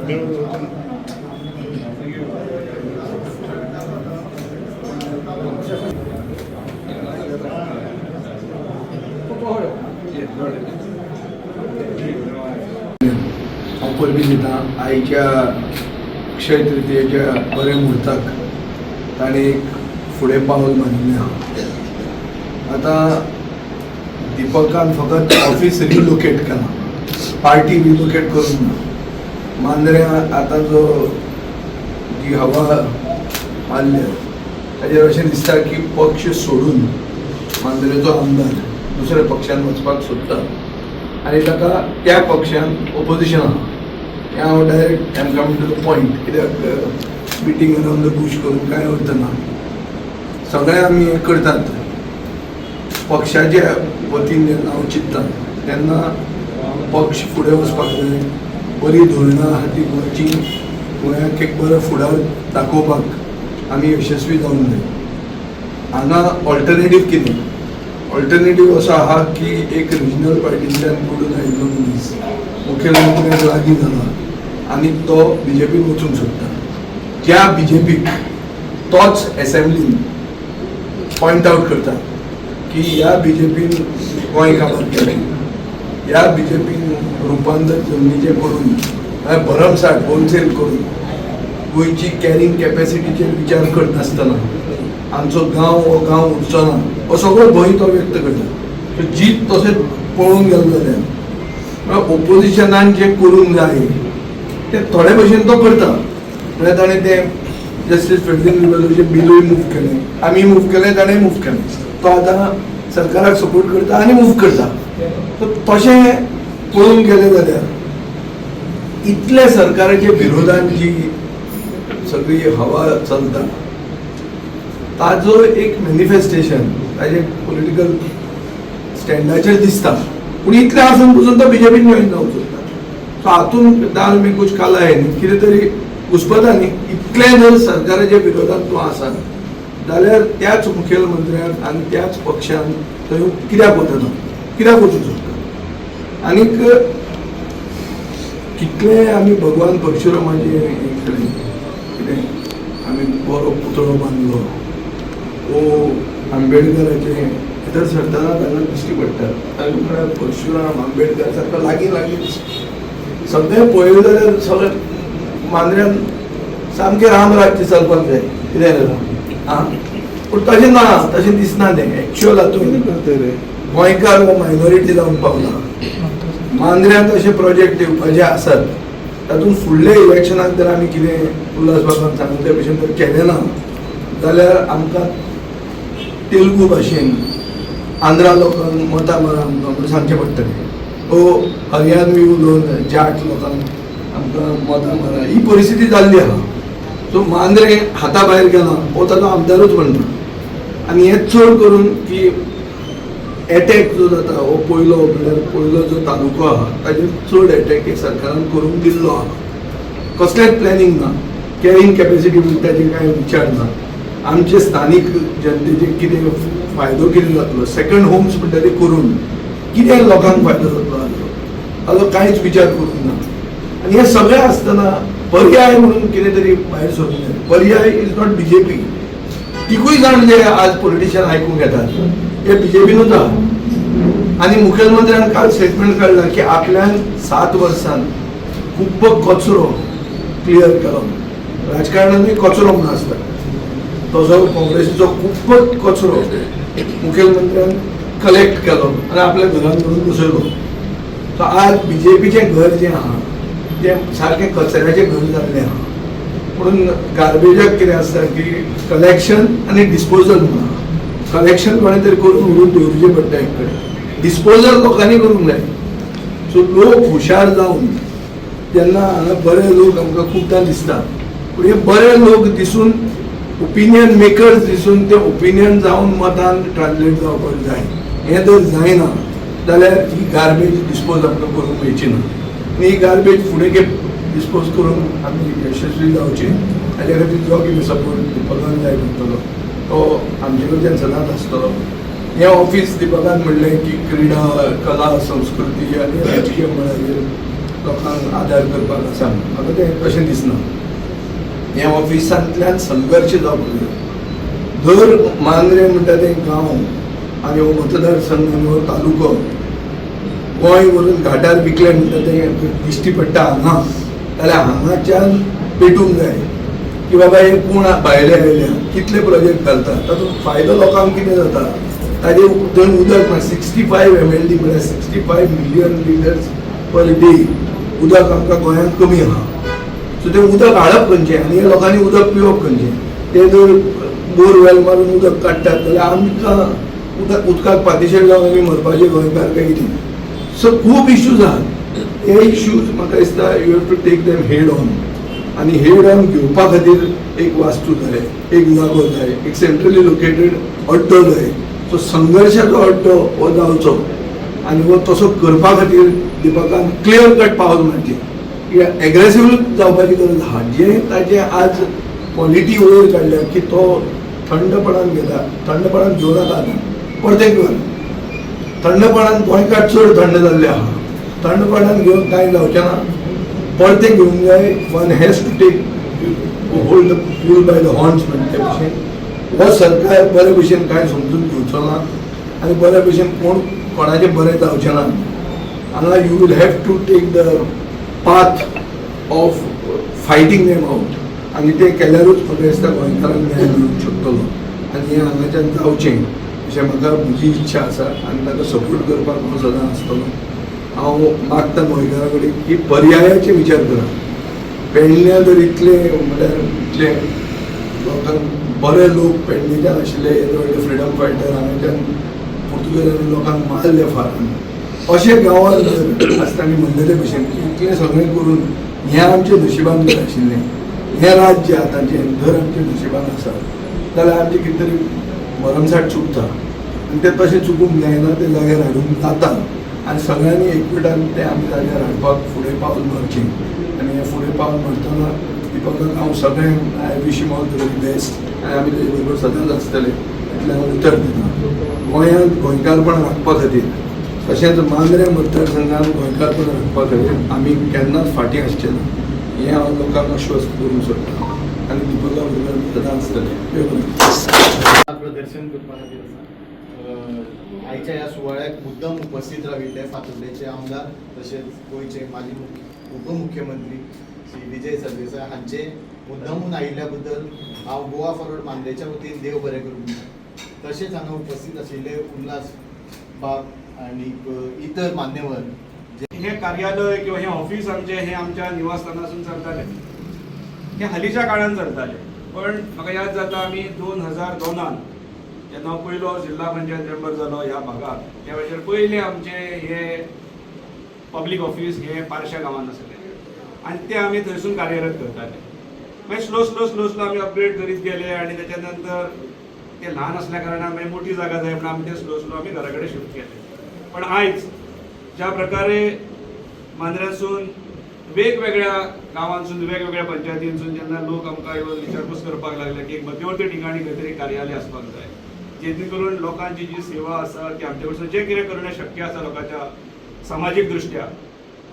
हांव परबीं दिता आयच्या अक्षय तृतीयेच्या बऱ्या मुहूर्ताक ताणें एक फुडें पावल मारिल्लें आहा. आतां दिपकान फकत ऑफीस रिलोकेट केलां, पार्टी रिलोकेट करूंक ना. मांद्र्यां आतां जो जी हवा मारल्या ताजेर अशें दिसता की पक्ष सोडून मांद्रेचो आमदार दुसऱ्या पक्षान वचपाक सोदता आनी ताका त्या पक्षान ओपोजिशन आहा. हें हांव direct am coming to the point, कित्याक बिटींग अरावंड the Bush करून कांय अर्थ ना. सगळे आमी हें करतात पक्षाच्या वतीन जेन्ना हांव चिंत्ता तेन्ना पक्ष फुडें वचपाक जाय, बरी धोरणां आहा ती गोंयची, गोंयाक एक बरो फुडार दाखोवपाक आमी यशस्वी जावंक जाय. हांगा ऑल्टरनेटीव कितें? ऑल्टरनेटीव असो आहा की एक रिजनल पार्टींतल्यान निवडून आयिल्लो मनीस मुखेलमंत्र्याक लागीं जाला आनी तो बीजेपीन वचूंक सोदता. ज्या बीजेपीक तोच एसेंब्लीन पॉयंट आवट करता की ह्या बीजेपीन गोंय काबार केलें, ह्या बीजेपीन रुपांतर जमनीचें करून भरमसाठ होलसेल करून गोंयची कॅरिंग कॅपॅसिटीचेर विचार करनासतना आमचो गांव हो गांव उरचो ना हो सगळो भंय तो व्यक्त करता. सो जीत तशें पळोवंक गेलो जाल्यार म्हळ्यार ओपोजिशनान जें करूंक जाय तें थोडे भशेन तो करता. म्हळ्यार ताणें तें जस्टीस फेर्दीन रिबेलोचें बिलूय मूव केलें, आमी मूव केलें, ताणें मूव केलें. तो आतां सरकाराक सपोर्ट करता आनी मूव करता. सो तशें पळोवंक गेलें जाल्यार इतले सरकाराच्या विरोधान जी सगळी हवा चलता ताजो एक मॅनिफेस्टेशन ताजे पॉलिटिकल स्टँडाचेर दिसता. पूण इतलें आसून पसून तो बीजेपीन जॉईन जावंक सोदता. सो हातून दाल में कुछ काला है न्ही, कितें तरी घुसपता न्ही. इतलें जर सरकाराच्या विरोधात तूं आसा जाल्यार त्याच मुखेलमंत्र्याक आनी त्याच पक्षान थंय कित्याक वचना, कित्याक वचूंक सोदता? आनीक कितले आमी भगवान परशुरामाचें हें केलें, कितें आमी बरो पुतळो बांदलो वो आंबेडकराचें, भितर सरतना तांकां दिश्टी पडटा. तांकां म्हळ्यार परशुराम आंबेडकर सारको लागीं लागीं सगळें पळयलें जाल्यार सगळें मांद्र्यान सामकें रामराज्य चलपाक जाय कितें जालां आं. पूण तशें ना, तशें दिसना तें एक्च्युअल हातूंत गोंयकार हो मायनॉरिटी जावन पावला. मांद्र्यांत अशे प्रोजेक्ट येवपाचे आसात, तातूंत फुडल्या इलेक्शनाक जर आमी कितें उल्हास बाबान सांगलें त्या भशेन जर केलें ना जाल्यार आमकां तेलुगू भाशेन आंध्रा लोकांक मतां मारा आमकां म्हणून सांगचें पडटलें. ओ हरियाणवी उलोवन जाट लोकांक आमकां मतां मारा, ही परिस्थिती जाल्ली आहा. सो मांद्रें हाता भायर गेला हो ताजो आमदारूच म्हणटा. आनी हें चड करून की एटॅक जो जाता हो पयलो म्हळ्यार पयलो जो तालुको आहा ताजेर चड एटॅक हे सरकारान करूंक दिल्लो आहा. कसलेंच प्लॅनिंग ना, कॅरिंग कॅपॅसिटी म्हणटा ताजेर कांय विचार ना. आमचे स्थानीक जनतेचे कितें फायदो कितें जातलो, सेकंड होम्स म्हणटा ते करून कितें लोकांक फायदो जातलो हाजो कांयच विचार करूंक ना. आनी हें सगळें आसतना पर्याय म्हणून कितें तरी भायर सरूंक जाय. पर्याय is not BJP. तिगूय जाण जे आज पॉलिटिशियन आयकूंक येतात हे बीजेपीनूच आहा. आनी मुखेलमंत्र्यान काल स्टेटमेंट काडला की आपल्यान 7 वर्सान खूब्ब कचरो क्लियर केलो. राजकारणानूय कचरो म्हणून आसता, तसो काँग्रेसीचो खूब्ब कचरो मुखेलमंत्र्यान कलेक्ट केलो आनी आपल्या घरान व्हरून बसयलो. सो आज बीजेपीचें घर जें आहा तें सारकें कचऱ्याचें घर जाल्लें आहा. म्हणून गार्बेजाक कितें आसता की कलेक्शन आनी डिस्पोजल म्हणून आहा. कलेक्शन कोणें तरी करून व्हरून दवरचें पडटा एक कडेन, डिस्पोजल लोकांनी करूंक जाय. सो लोक हुशार जावन तेन्ना हांगा बरे लोक आमकां खुबदां दिसता, पूण हे बरे लोक दिसून ओपिनियन मेकर्स दिसून ते ओपिनियन जावन मतान ट्रान्सलेट जावपाक जाय. हें जर जायना जाल्यार ही गार्बेज डिस्पोज आमकां करूंक मेळची ना. आनी ही गार्बेज फुडें डिस्पोज करून आमी यशस्वी जावचे हाज्या खातीर जो कितें सपोर्ट दीपकान जाय पडटलो तो आमचे कडच्यान सदांच आसतलो. हें ऑफीस दीपकान म्हणलें की क्रिडा, कला, संस्कृती आनी राजकीय मळाचेर लोकांक आदार करपाक आसा. म्हाका तें तशें दिसना. हें ऑफिसांतल्यान संघर्श जावपाक जाय. दर मांद्रें म्हणटा तें गांव आनी हो मतदारसंघ आनी हो तालुको गोंय व्हरून घाटार विकलें म्हणटा तें दिश्टी पडटा हांगा, जाल्यार हांगाच्यान पेटूंक जाय की बाबा हे कोण भायले आयल्या, कितले प्रोजेक्ट घालता, तातूंत फायदो लोकांक कितें जाता. ताजे थंय उदक ना. 65 MLD म्हळ्यार 65 million litres per day उदक आमकां गोंयांत कमी आहा. सो तें उदक हाडप खंयचें आनी हे लोकांनी उदक पिवप खंयचें? ते जर बोरवेल मारून उदक काडटात जाल्यार आमकां उदक उदकाक पातिशेर जावन आमी मरपाचे गोंयकार काय कितें? सो खूब इश्यूज आहात. हे इश्यूज म्हाका दिसता you have to take them head on. आनी हेड ऑन घेवपा खातीर एक वास्तू जाय, एक जागो जाय, एक सेंट्रली लोकेटेड अड्डो जाय. सो संघर्शाचो अड्डो हो जावचो आनी हो तसो करपा खातीर दिपकान क्लियर कट पावल मारची. एग्रेसिव जावपाची गरज आहा. जे ताजे आज क्वॉलिटी वयर काडल्या की तो थंडपणान घेता, थंडपणान घेवं नाका. आतां परतें कर थंडपणान. गोंयकार चड थंड जाल्ले आहा. थंडपणान घेवन कांय जावचें ना, परतें घेवंक जाय. One has to take hold the bull by the horns म्हणटा ते भशेन. हो सरकार बरे भशेन कांय समजून घेवचो ना आनी बरे भशेन कोण कोणाचें बरें जावचें ना. हांगा you will have to take the path of fighting them out. आनी तें केल्यारूच म्हाका दिसता गोंयकारांक न्याय मेळूंक शकतलो. आनी हें हांगाच्यान जावचें अशें म्हाका म्हजी इच्छा आसा आनी ताका सपोर्ट करपाक हांव सदां आसतलो. हांव मागता गोंयकारां कडेन की पर्यायाचे विचार करा. पेडण्या जर इतले म्हळ्यार इतले लोकांक बरे लोक पेडणेच्यान आशिल्ले, येदे व्हडले फ्रिडम फायटर, हांगाच्यान पुर्तुगेजांनी लोकांक मारले फार, अशें गांवांत जर आज तांणी म्हणलें ते भशेन की इतलें सगळें करून हें आमच्या नशिबान जर आशिल्लें, हें राज्य आतांचें जर आमच्या नशिबान आसा जाल्यार आमचें कितें तरी भरमसाठ चुकता आनी तें तशें चुकूंक जायना. तें जाग्यार हाडूंक जाता आनी सगळ्यांनी एकवटान तें आमी जाग्यार हाडपाक फुडें पावल मारचें. आनी हें फुडें पावल मारतना दीपकाक हांव सगळ्यांक I wish him all the very best आनी आमी तेजे बरोबर सदांच आसतले इतलें हांव उतर दिता. गोंयांत गोंयकारपण राखपा खातीर तशेंच मांद्रें मतदारसंघात गोंयकारपण राखपा खातीर आमी केन्नाच फाटीं आसचे ना हें हांव लोकांक आश्वस्त करूंक सोदतां आनी दीपका बरोबर सदांच आसतले. देव बरें करूं. प्रदर्शन करपा खातीर आसा. आयच्या ह्या सुवाळ्याक मुद्दम उपस्थित राविल्ले फातोड्डेचे आमदार तशेंच गोंयचे माजी उपमुख्यमंत्री श्री विजय सरदेसाय हांचे मुद्दमून आयिल्ल्या बद्दल हांव गोवा फॉरवर्ड मांद्रेच्या वतीन देव बरें करूं म्हणटा. तशेंच हांगा उपस्थित आशिल्ले उल्हास बाब आनी इतर मान्यवर. हे कार्यालय किंवा हे ऑफिस आमचें हें आमच्या निवासस्थानासून चलतालें. हें हालींच्या काळान चलतालें, पण म्हाका याद जाता आमी 2002नान जेन्ना हांव पयलो जिल्हा पंचायत मेंबर जालो ह्या भागात, त्या वेळाचेर पयलें आमचें हे पब्लीक ऑफिस हें पारशा गांवांत आसलें आनी तें आमी थंयसून कार्यरत करताले. मागीर स्लो स्लो स्लो स्लो आमी अपग्रेड करीत गेले आनी त्याच्या नंतर ते ल्हान असल्या कारणान मागीर मोठी जागा जाय म्हणून आमी ते स्लो स्लो आमी घरा कडेन शिफ्ट केले. पण आयज ज्या प्रकारे मांद्र्यासून वेगवेगळ्या गांवांसून, वेगवेगळ्या पंचायतींसून जेन्ना लोक आमकां येवन विचारपूस करपाक लागले की एक मध्यवर्ती ठिकाणी खंय तरी कार्यालय आसपाक जाय, जेणे करून लोकांची जी सेवा आसा ती आमच्या कडसून जें कितें करणें शक्य आसा लोकांच्या सामाजीक दृश्ट्या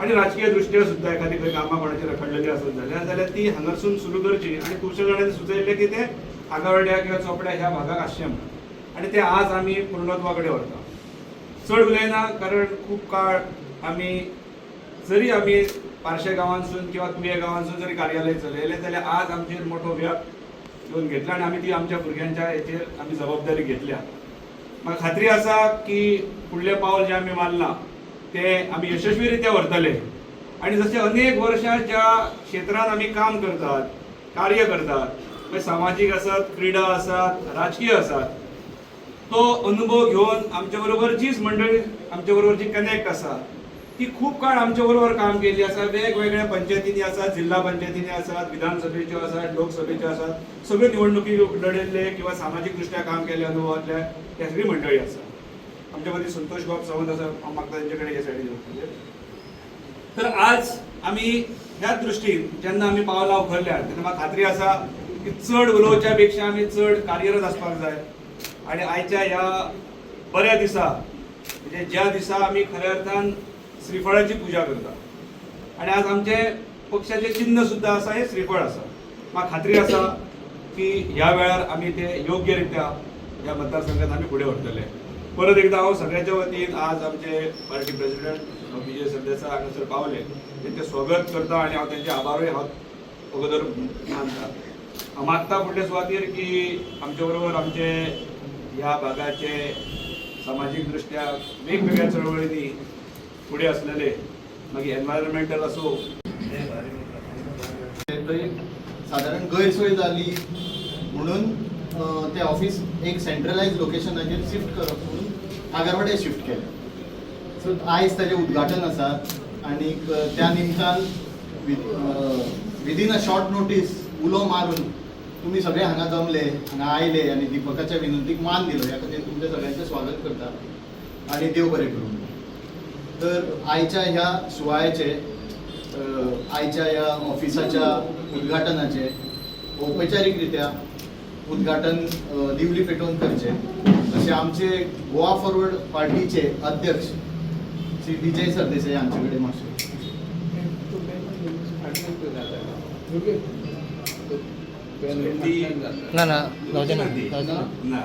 आनी राजकीय दृश्ट्या सुद्दां, एखादी खंय कामां कोणाची रखडलेली आसत जाल्यार ती हांगारसून सुरू करची. आनी खुबश्या जाणांनी सुचयल्लें की तें आगावड्या किंवा चोपड्या ह्या भागाक आसचें म्हणून आनी तें आज आमी पूर्णत्वा कडेन व्हरता. चड उलयना, कारण खूब काळ आमी जरी आमी पार्शे गांवांसून किंवा तुये गांवांसून जरी कार्यालय चलयलें जाल्यार आज आमचेर मोठो व्याप येवन घेतला आनी आमी ती आमच्या भुरग्यांच्या हेचेर आमी जबाबदारी घेतल्या. म्हाका खात्री आसा की फुडलें पावल जें आमी मारलां तें आमी यशस्वी रित्या व्हरतले. आनी जशें अनेक वर्सां ज्या क्षेत्रांत आमी काम करतात, कार्य करतात, मागीर सामाजीक आसात, क्रिडा आसात, राजकीय आसात, तो अनुभव घेवन आमच्या बरोबर जीच मंडळी आमच्या बरोबर जी कनेक्ट आसा ती खूब काळ आमच्या बरोबर काम केल्ली आसा. वेगवेगळ्या पंचायतींनी आसात, जिल्हा पंचायतींनी आसात, विधानसभेच्यो आसात, लोकसभेच्यो आसात, सगळ्यो निवडणुकी लढयल्ले किंवा सामाजीक दृश्ट्या काम केल्ले अनुभवांतल्या ह्या सगळी मंडळी आसा. आमच्या मदीं संतोष बाब सावंत आसा. हांव मागता तेंचे कडेन हे सायडीन येवपाचें. तर आज आमी ह्या दृश्टीन जेन्ना आमी पावलां उखलल्या तेन्ना म्हाका खात्री आसा की चड उलोवच्या पेक्षा आमी चड कार्यरत आसपाक जाय. आनी आयच्या ह्या बऱ्या दिसा, म्हणजे ज्या दिसा आमी खऱ्या अर्थान श्रीफळाची पुजा करता. आनी आज आमचें पक्षाचें चिन्न सुद्दां आसा हें श्रीफळ आसा. म्हाका खात्री आसा की ह्या वेळार आमी ते योग्य रित्या ह्या मतदारसंघात आमी फुडें व्हरतले. परत एकदा हांव सगळ्यांच्या वतीन आज आमचे पार्टी प्रेसिडेंट विजय सरदेसाय हांगासर पावले तेंचें स्वागत करता आनी हांव तेंचे आभारूय हांव अगोदर मानता. हांव मागता फुडले सुवातेर की आमचे बरोबर आमचे ह्या भागाचे सामाजीक दृष्ट्या वेगवेगळ्या चळवळींनी फुडें आसलेले, मागीर एनवायरमेंटल आसूं, थंय सादारण गैरसोय जाली म्हणून तें ऑफिस एक सेंट्रलायज लोकेशनाचेर शिफ्ट करप म्हणून आगरवाडे शिफ्ट केलें. सो आयज ताजें उद्घाटन आसा आनीक त्या निमतान विदीन अ शॉर्ट नोटीस उलो मारून तुमी सगळे हांगा जमले, हांगा आयले आनी दिपकाच्या विनंतीक मान दिलो. ह्या खातीर तुमच्या सगळ्यांचें स्वागत करता आनी देव बरें करूं. तर आयच्या ह्या सुवाळ्याचे, आयच्या ह्या ऑफिसाच्या उद्घाटनाचे औपचारीक रित्या उद्घाटन दिवली पेटोवन करचे अशें आमचे गोवा फॉरवर्ड पार्टीचे अध्यक्ष श्री विजय सरदेसाय हांचे कडेन मातशें. ना ना, जावचें ना, जावचें ना. ना.